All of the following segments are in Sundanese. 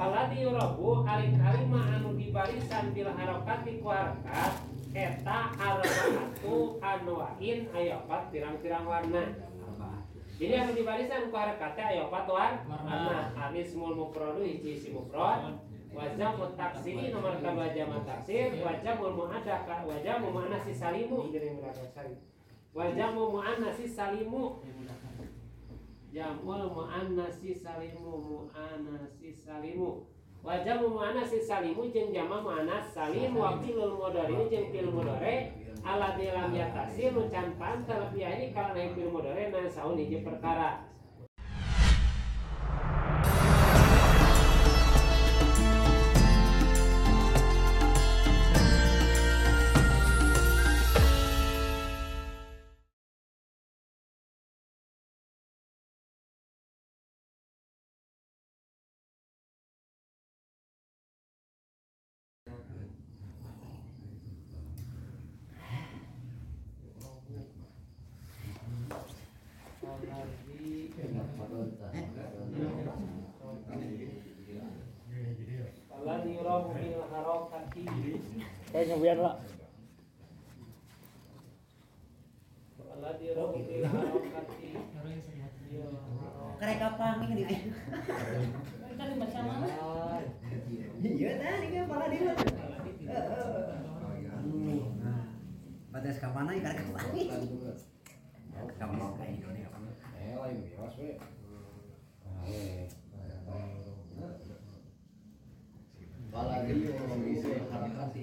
Faladi yurabu ari kalima anu di barisan bil harokati ku harakat eta arba'atu anwa'in aya opat pirang-pirang warna. Jadi anu di barisan ku harakat teh aya opat warna. Alismul mufradu hiji isim mufrad, wa jam'ut taksiri nomor kadua jama taksir, wa jam'ul mu'adaka wa jam'u mu'annasi salimu jadi mudzakkar salim. Wa jam'u mu'annasi salimu. Jam'ul mu'annasi salimu mu'annasi salimu. Wa jam'u mu'annasi salimu jeung jama mu'annas salim wa fi'lul mudhari jeung fi'il mudhari alladzi lam yatasil nu can pantel ini kana fi'il mudhari na saun hiji perkara. Kayak nyobian lah. Kereka panging di. Kan bersama. Iya tadi kan pala dia. Batas kamana ikan panging. Kamu kayak Indonesia. Lain biasa we.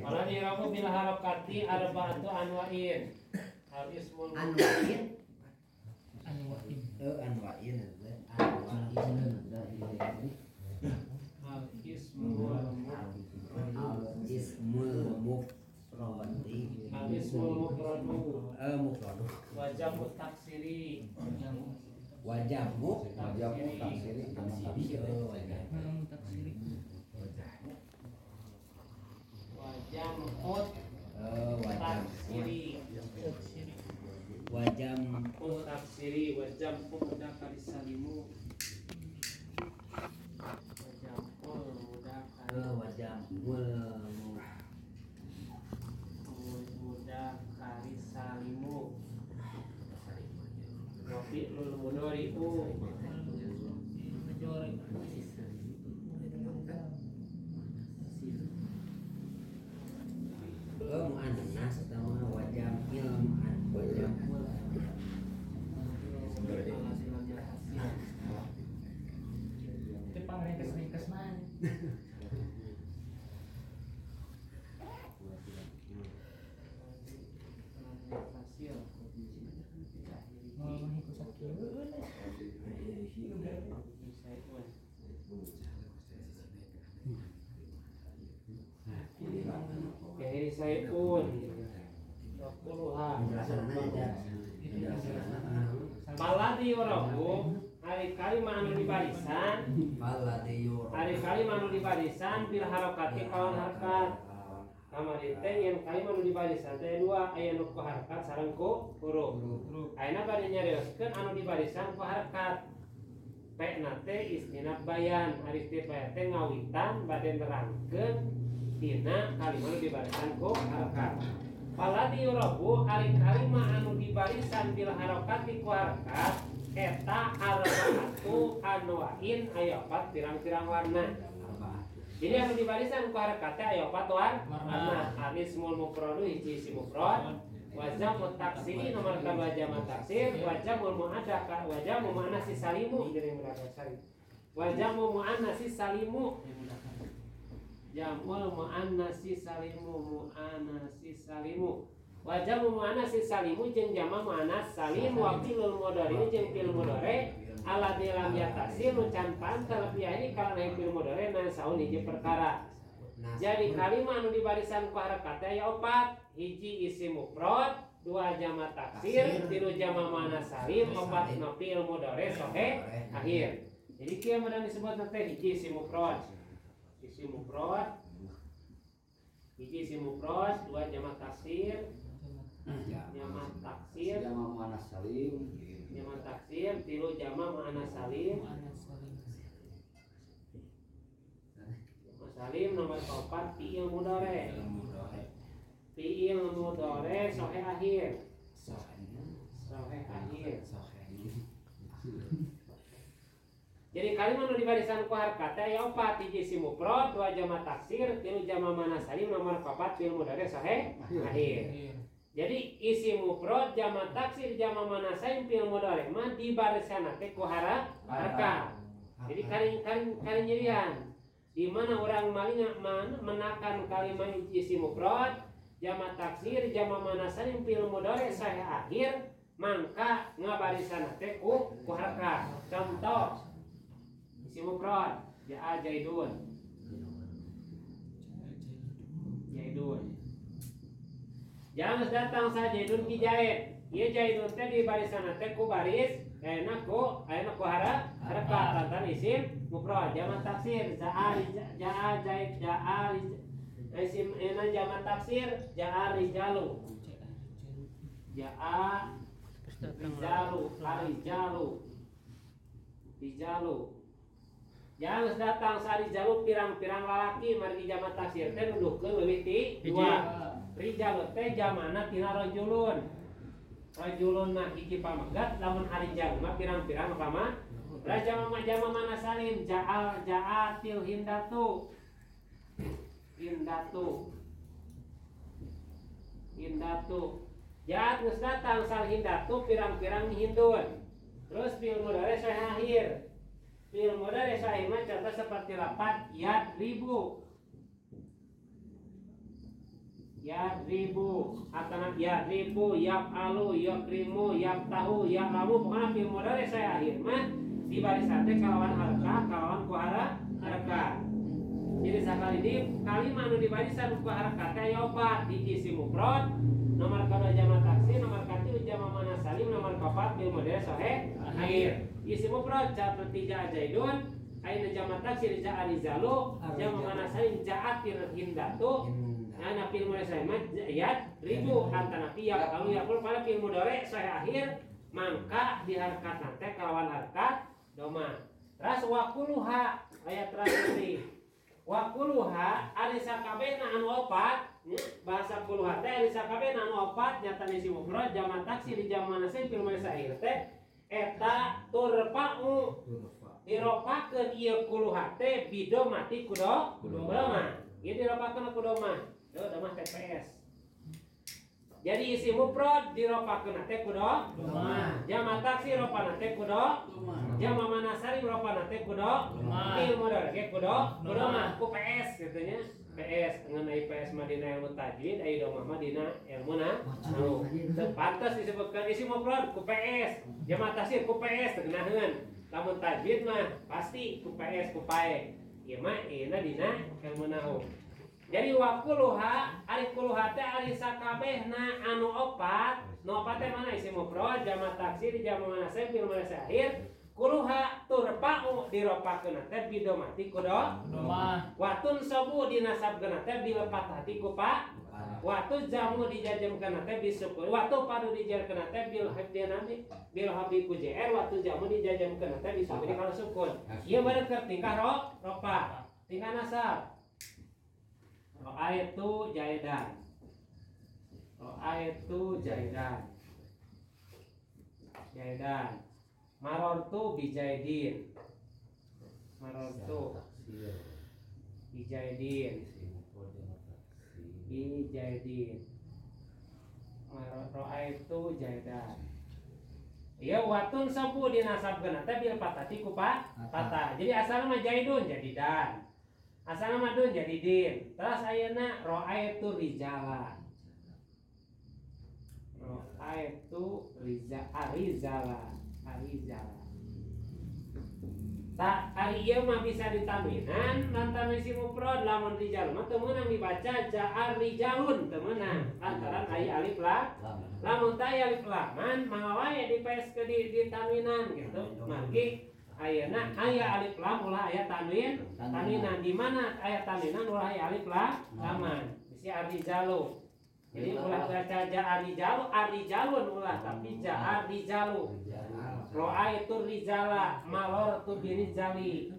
Faladi yurabu bil harakati arba'atu anwa'in. Al ismul anwa'in. Anwa'in. Anwa'in. Al ismul al ismul mufradi. Al ismul mufradu. Mufradu. Wa jam'u taksiri. Wajahmu taksiri. Taksiri. Wajam'u taksiri. Wajam'u taksiri wajam'u mudzakkar salimu. Wajam'u mudzakkar wajam'ul mudzakkar salimu. Wa fi'lul mudhari'u. Mu'annas atau wajam'il wajam'ul. Itu pangringkes-ringkes mah. Sayun puluhan. Faladi yurabu ari kalima anu di barisan. Ari kalima anu di barisan bil harokati kawan harakat. Kamari teh yen kalima anu di barisan teh dua aya nu ku harakat sareng ku huruf. Ayeuna bade nyarioskeun anu di barisan ku harakat. P na teh istinaf bayan, ari istinaf bayan teh ngawitan bade nerangkeun dina kalima anu di barisan ku harakat. Faladi yurabu ari kalima anu di barisan bil harokati ku harakat eta arba'atu anwa'in aya opat pirang-pirang warna. Jadi anu di barisan ku harakat teh aya opat warna. Alismul mufradu hiji isim mufrad, wa jam'ut taksiri nomor kadua jama taksir, wa jam'ul mu'adaka wa jam'u mu'annasi salimu jadi mudzakkar salim. Wa jam'u mu'annasi salimu. Jam'ul mu'annasi salimu mu'annasi salimu. Wa jam'u mu'annasi salimu jeung jama mu'annas salim wa fi'lul mudhari jeung fi'il mudhari alladzi lam yatasil nu can pantel ini kana fi'il mudhari na saun hiji perkara. Jadi kalima anu di barisan ku harakat teh aya opat, hiji isim mufrad, dua jama taksir, tilu jama mu'annas salim, opat na fi'il mudhari sohe akhir. Jadi kieu mun disebut teh hiji isim mufrad. Isim mufrad, hiji isim mufrad, dua jama taksir, jama taksir, jama muannas salim, jama taksir, tilu jama muannas salim, Salim nomor keempat fi'il mudhari. Fi'il mudhari sahih akhir. Sahih akhir. Jadi kalimat nu di barisan ku harkat teh aya opat, hiji isim mufrad, dua jama taksir, tilu jama mana salim, nomor kaopat fi'il mudhari sahih akhir. Jadi isim mufrad, jama taksir, jama mana salim, fi'il mudhari mah di barisan teh ku harkat. Jadi karing nyerian. Di mana orang maling menakan kalimat isim mufrad, jama taksir, jama mana salim, fi'il mudhari sahih akhir, mangka ngabarisan teh ku harkat. Contoh isim mufrad ja'a jaidun. Jaidun. Jangan datang sa jaidun ki jaid. Ieu jaidun teh di barisan teh ku baris ayeuna ku harakat lantaran isim mufrad jama taksir ja'a ja'a jaid ja'a isim ayeuna jama taksir ja'a rijalu. Ja'a rijalu arijalu. Rijalu. Jangan datang sari jalu pirang-pirang lalaki margi jama taksir teh nuduhkeun leuwih ti dua. Rijalu teh jamana tina rajulun. Rajulun mah hiji pamegat lamun ari jalu mah pirang-pirang pama. Rajama mah jama mana salim ja'al ja'atil hindatu. Hindatu. Hindatu. Ja'at geus datang sal hindatu pirang-pirang hindun. Terus fi'il mudhari sahih akhir. Fi'il mudhari sahih mah contoh seperti lapat yadribu. Yadribu atana yadribu yaf'alu yakrimu yaftahu ya'lamu pokona fi'il mudhari sahih akhir mah di barisan teh kalawan haraka kalawan ku harakat. Jadi sakali di kalimat anu di barisan ku harakat teh aya opat, hiji isim mufrad, nomor kadua jama taksir, nomor katilu jama mana salim, nomor kaopat fi'il mudhari sahih akhir. Isim mufrad seperti ja'a jaidun, ayeuna jama taksir ja'a rijalu, jama mana salim ja'atir hindatu. Ana fi'il mudhari sahih mah yad ribu antana fi ya kalau yaqul pada fi'il mudhari sahih akhir mangka diharkat teh kalawan harkat doma. Ras waquluha ayat terakhir. Waquluha ari sakabehna anu opat, bahasa kuluha teh ari sakabehna anu opat nyata isim mufrad jama taksir jama nasib fi'il mudhari sahih teh eta turfa'u diropakeun ieu kuluha teh bidomati kudo doma. Ieu diropakeun ku doma. Duh, doma TPS. Jadi isim mufrad diropakeun teh ku doma. Jama taksir ropana teh ku doma. Jama manasari ropana teh ku doma. Fi'il mudhari ge ku doma ku PS kitu nya. PS ngeunai PS mah dina ilmu tajwid, ai doma mah dina ilmu nahwu. Teu pantes disebutkeun isim mufrad ku PS, jama taksir ku PS teu geunaheun. Lamun tajwid mah pasti ku PS ku pae. Ieu mah ieuna dina ilmu nahwu. Jadi waquluha ari kuluha teh ari sakabehna anu opat, nu opat teh mana isim mufrad, jama taksir, jama manasib, fi'il mudhari akhir. Kuluha turfa'u diropakeun teh bidomati ku doma. Watun sabu dinasabkeun teh bilepat hati ku pa. Watu jamu dijajemkeun teh bisukun. Watu padu dijarkeun teh bil habdi bil habdi ku jr, watu jamu dijajemkeun teh bisukun kalau sukun. Ieu bareng keur tingkah ropa, tingkah nasab. Ra'aitu jaidan. Ra'aitu jaidan. Jaidan. Marortu bijaidin. Marortu bijaidin. Bijaidin. Ra'aitu jaidan. Ya watun sabu dinasabkeun teh bil patati ku patah. Jadi asalna mah jaidun jadi dan. Asalna mah dun jadi din. Terus ayeuna ra'aitu rijala. Ra'aitu rizala. Arizala. Tak ari ieu mah bisa ditanwinan lantaran isim mufrad lamun rijal mah teu meunang dibaca ja'a rijalun teu meunang lantaran aya alif lam. Lamun teu aya alif laman mangga wae di PS ke ditanwinan gitu. Margi ayeuna aya alif lam ulah aya tanwin, tanwinan di mana aya tanwinan ulah aya alif lam laman. Bisi arijalu. Jadi ulah baca ja'a rijalu, arijalun ulah tapi ja'a rijalu. Ra'aitu rijala, marartu birijali.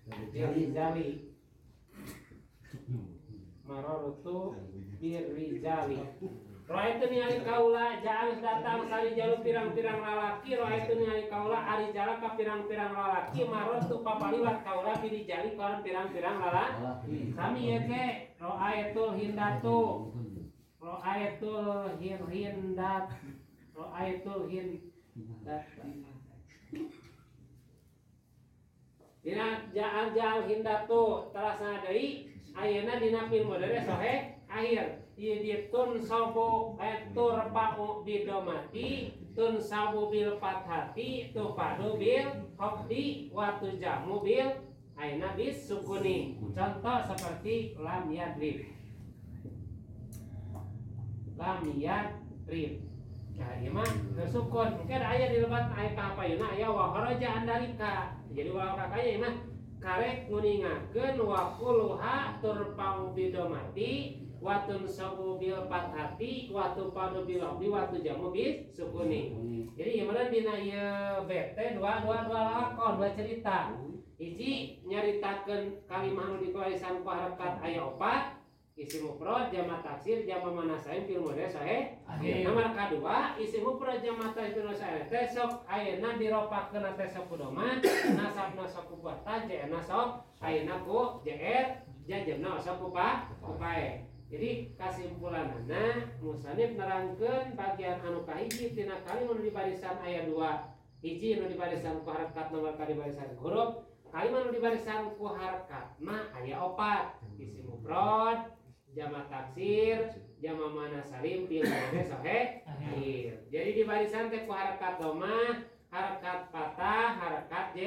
Birrijali. Marartu birrijali. Roa itu ningali kaula jaang datang sarijalu pirang-pirang lalaki. Roa itu ningali kaula ari jala ka pirang-pirang lalaki. Marartu papaliwat kaula birrijali kawan pirang-pirang lalaki. Sami ye ke roa itu hindatu. Roa itu hindat. Roa itu hindat. Dina jaang jaang hindatu terasana deui ayeuna dina fil mudhari sohe akhir. Ieu di tun sabu turfa'u bidomati tun sabu bil fathati tufadu bil khafdi wa tujamu bil ayeuna bis sukuni. Contoh seperti lam yadrib. Lam yadrib. Nah, ieu mah sukun. Mungkin aya di lebat aya ka payuna aya wa kharaja andalika. Jadi wa kakaya ieu mah karek nguningakeun wa quluha turfa'u bidomati watun sabu bil fathati watu padu bil khafdi watu jamu bis sukuni. Jadi ieu mah dina ieu BT dua lakon, dua cerita. Hiji nyaritakeun kalimah nu dikuarisan ku harakat aya opat, isim mufrad jama taksir jama manasaim fil mudhari sahih. Nomor kadua isim mufrad jama taksir fil mudhari teh sok ayeuna diropakeun teh sok kudomah nasabna sok ku fathah jna sok ayeuna ku jr jajamna sok ku pae. Jadi kasimpulanana musanif nerangkeun bagian anu kahiji tina kalimat nu di barisan aya 2. Hiji nu di barisan ku harakat nomor ka di barisan huruf, kalimat nu di barisan ku harakat mah aya 4. Isim mufrad, jama taksir, jama muannats salim fil mudhari sahih akhir. Jadi di barisan teh ku harakat dhamma, harakat patah, harakat j,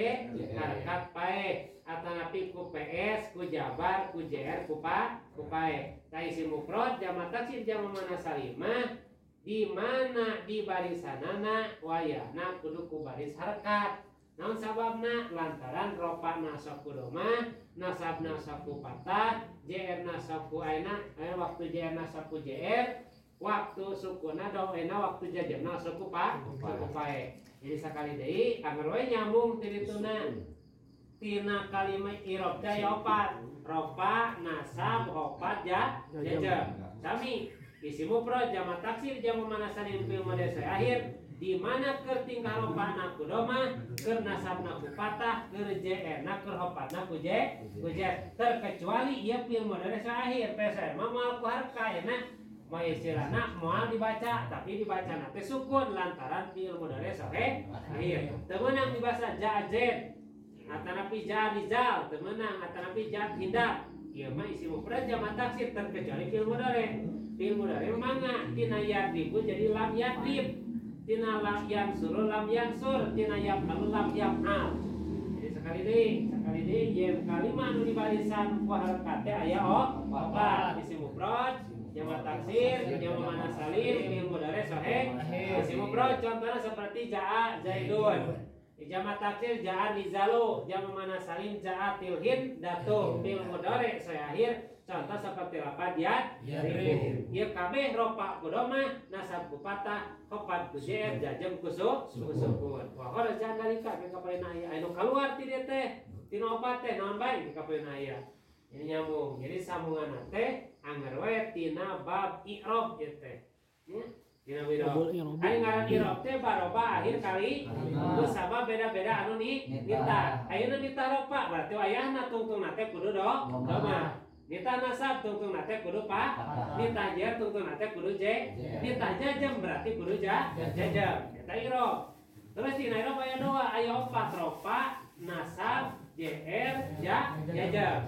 harakat pae. Atanapi ku PS, ku jabar, ku JR, ku pa, ku pae. Nah isim mufrad jama taksir jama muannats salim mah di mana di barisanana wayahna kudu ku baris harakat. Naon sababna? Lantaran ropana sok ku dhamma, nasabna sok ku patah, JR-na sok ku aina, waktu JR-na sok ku JR, waktu sukuna doena waktu jajamna sok ku pa, sok ku pae. Jadi sakali deui anger we nyambung ti dituna. Tina kalimat i'rab teh aya opat. Rofa, nasab, opat, ja, jajam. Sami isim mufrad jama taksir jama muannats salim fil mudhari akhir di mana keur tingkah ropana ku dhamma, keur nasabna ku patah, keur jr-na keur hopatna ku j, ku j. Terkecuali ieu fil mudhari akhir teh mah moal ku harka ayeuna mah istilahna moal dibaca tapi dibacana teh sukun lantaran fil mudhari sahih akhir. Teu meunang dibaca ja z atanapi ja rizal, teu meunang atanapi ja hindat. Ieu mah isim mufrad jama taksir terkecuali fil mudhari. Fil mudhari mangga tina yadribu jadi lam yadrib. Tina lam yansur lam yansur, tina yaf'alu lam yaf'al. Jadi sekali deui yen kalimah anu di barisan ku harakat teh aya opat. Isim mufrad jama taksir jama muannats salim fil mudhari sahih. Isim mufrad contohna seperti jaa zaidun. Jama taksir jaa rizalu, jama muannats salim jaa tilhin datu fil mudhari sahih akhir. Contoh seperti lapad ya yadrib. Ieu kabeh ropa ku dhamma, nasab ku patah, khafad ku jr, jajam ku sukun. Wa kharaja dalika ka kapayuna aya anu kaluar ti dieu teh tina opat teh naon bae ka kapayuna aya. Ini nyambung. Jadi sambunganna teh anger we tina bab i'rab ieu teh. Nya tina i'rab. Ari ngaran i'rab teh baroba akhir kali ku sabab beda-beda anu nita. Ayeuna nita ropa berarti wayahna tungtungna teh kudu dhamma. Nita nasab tungtungna teh kudu pa, nita jer tungtungna teh kudu j, nita jajam berarti kudu ja, jajam. Eta i'rab. Terus dina i'rab aya dua, aya opat ropa, nasab, jr, ja, jajam.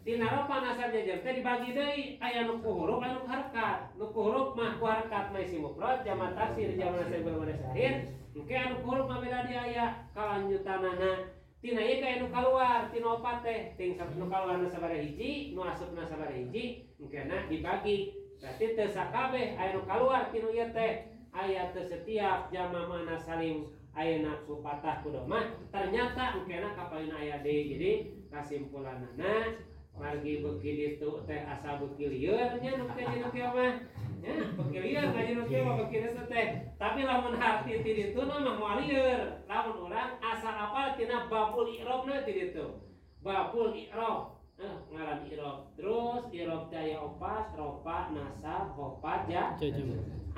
Tina ropa nasab jajam teh dibagi deui aya nu ku huruf aya nu ku harakat. Nu ku huruf mah ku harakat mah isim mufrad jama taksir jama nasab bil mudhari akhir. Engke anu ku huruf mah beda di aya kalanjutanana. Tina ieu ka anu kaluar tina opat teh ting nu kaluarna sabaraha hiji nu asupna sabaraha hiji engkena dibagi berarti teu sakabeh aya nu kaluar tina ieu teh aya teu setiap jama muannats salim ayeuna ku patah ku dhamma ternyata engkena kapayuna aya deui. Jadi kasimpulanana margi beuki ditu teh asa beuki lieur nya nu teh nu kieu mah nya beuki lieur ngaji nu kieu mah beuki ditu teh tapi lamun harti ti ditu mah moal lieur lamun urang asa apal tina babul i'rabna ti ditu. Babul i'rab. Ngaran i'rab. Terus i'rab daya opat, ropa, nasab, khopat, ja.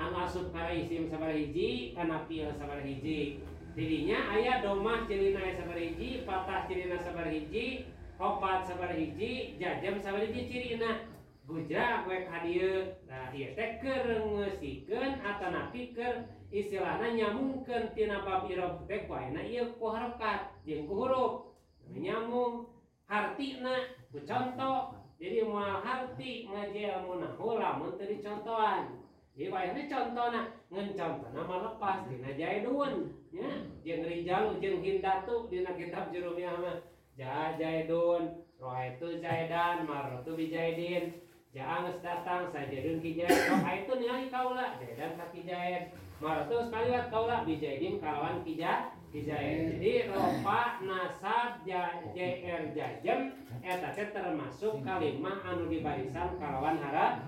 Anu asup kana isim sabaraha hiji, kana fi'il sabaraha hiji. Didinya aya domah cirina aya sabaraha hiji, patah cirina sabaraha hiji, khopat sabaraha hiji, jajam sabaraha hiji cirina. Gujrak we ka dieu. Nah, ieu teh keur ngeusikeun atanapi keur istilahna nyambungkeun tina bab i'rab teh ku ayeuna ieu ku harokat jeung ku huruf. Nyambung hartina ku conto. Jadi moal harti ngaji ilmu nahwu lamun teu dicontohan. Jadi wayahna contona ngan contona mah lepas dina Jaidun nya jeung Rijalu jeung Hindatu dina kitab Jurumiyah mah. Ja Jaidun, roaitu Zaidan, marratu bi Jaidin. Jaa geus datang sajaidun ki Jaid. Roaitu ningali kaula Zaidan ka ki Jaid. Marratu sekaliwat kaula bi Jaidin kalawan ki Jaid. Jadi rofa nasab jr jajem eta teh termasuk kalimah anu di barisan kalawan harakat.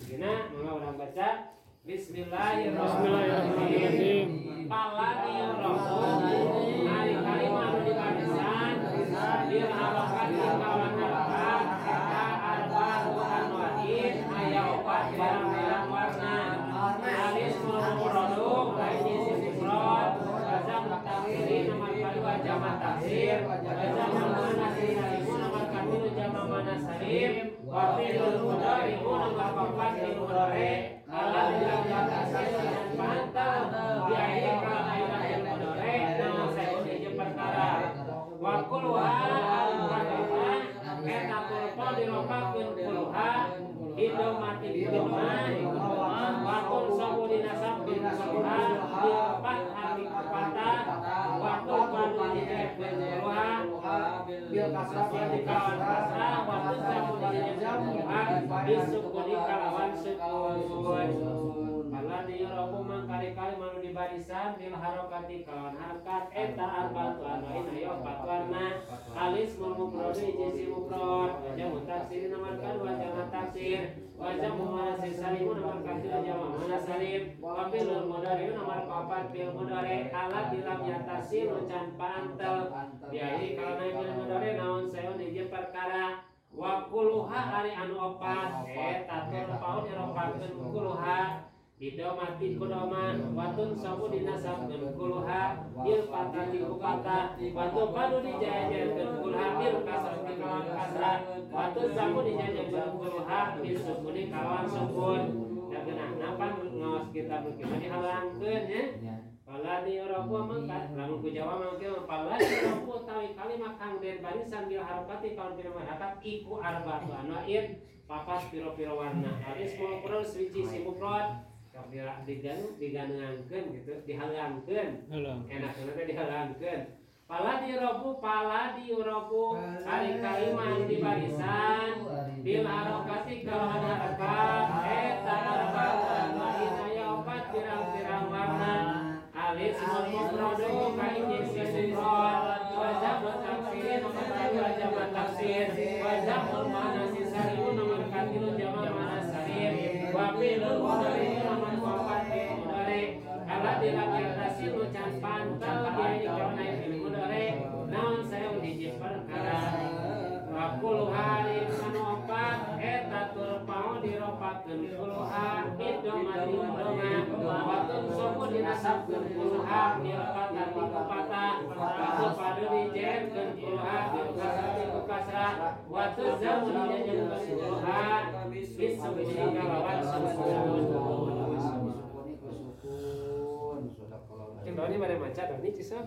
Dina mangga urang baca Bismillahirrahmanirrahim. Paladi rofu ari kalimah anu di barisan bil harakat kalawan harakat eta arba'u anwa'in aya opat pirang-pirang warna. Alis mufradu lain isim mufrad wajah taksirin nomor kadua jama taksir wajah muannas salimu nomor katilu jama muannas salim wa fi'lul mudhari'u nomor papat fi'il mudhari alat lam taksir dan pantal biayi kana fi'il mudhari naon saeun hiji perkara wa kulluha al-murakabah eta turpa diropakeun kulluha bidomati bidomah wa tunsabu dinasabkeun kulluha bil fathati patah wa turpadu dijejekeun kulluha bil kasrah kalawan kasrah wa tunsabu dijejekeun kulluha bisukuni kalawan sukun. Alladzi yurabu mangkali-kali manu di barisan bil harokati kalawan harakat eta arba'atu anwa'in aya opat warna alis mufrad hiji mufrad wajah mutaksir nomor kadua jama taksir wajah muannas salim nomor katilu jama muannas salim wa fi'lul mudhari nomor papat fi'il mudhari alat dilam yatasil can paantel biayi kalawan fi'il mudhari naon saeun hiji perkara wa kulluha ari anu opat eta turpaun diropakeun kulluha bidomati kudoma watun sabu dinasabkeun kulluha bil fatati ku patah watu padu dijajakeun kulluha bil kasrati kalawan kasrah watun sabu dijajakeun kulluha bil sukuni kalawan sukun. Da geunahna pan ngaos kitab nu kieu dihalangkeun nya. Paladi yurabu mangka lamun ku Jawa mah kieu paladi yurabu tawi kalimah kang den barisan bil harokati kawan pira harakat iku arba'atu anwa'in papat pira-pira warna. Alis mufrad suci si mufrad diganungkeun gitu, dihalangkeun. Enakna teh dihalangkeun. Paladi yurabu ari kalimah di barisan bil harokati kalawan harakat eta arba'atu anwa'in aya opat pirang-pirang warna. Alis mufradu ka hiji mufrad wajah mutaksir nomor kadua jama taksir wajah muannas salim nomor katilu jama muannas salim wa fi'lul mudhari nomor papat fi'il mudhari alat dilam yatasil can pantal biayi kana fi'il mudhari naon saeun hiji perkara wa kulluha anu opat eta turpao diropakeun kulluha bidomati doma wa tunsabu dinasabkeun kulluha bil fatati ku patah wa padu dijerkeun kulluha bil kasrati ku kasrah wa tuzamu dijajakeun kulluha bisukuni kalawan sukun. Doni bade maca Doni cisok.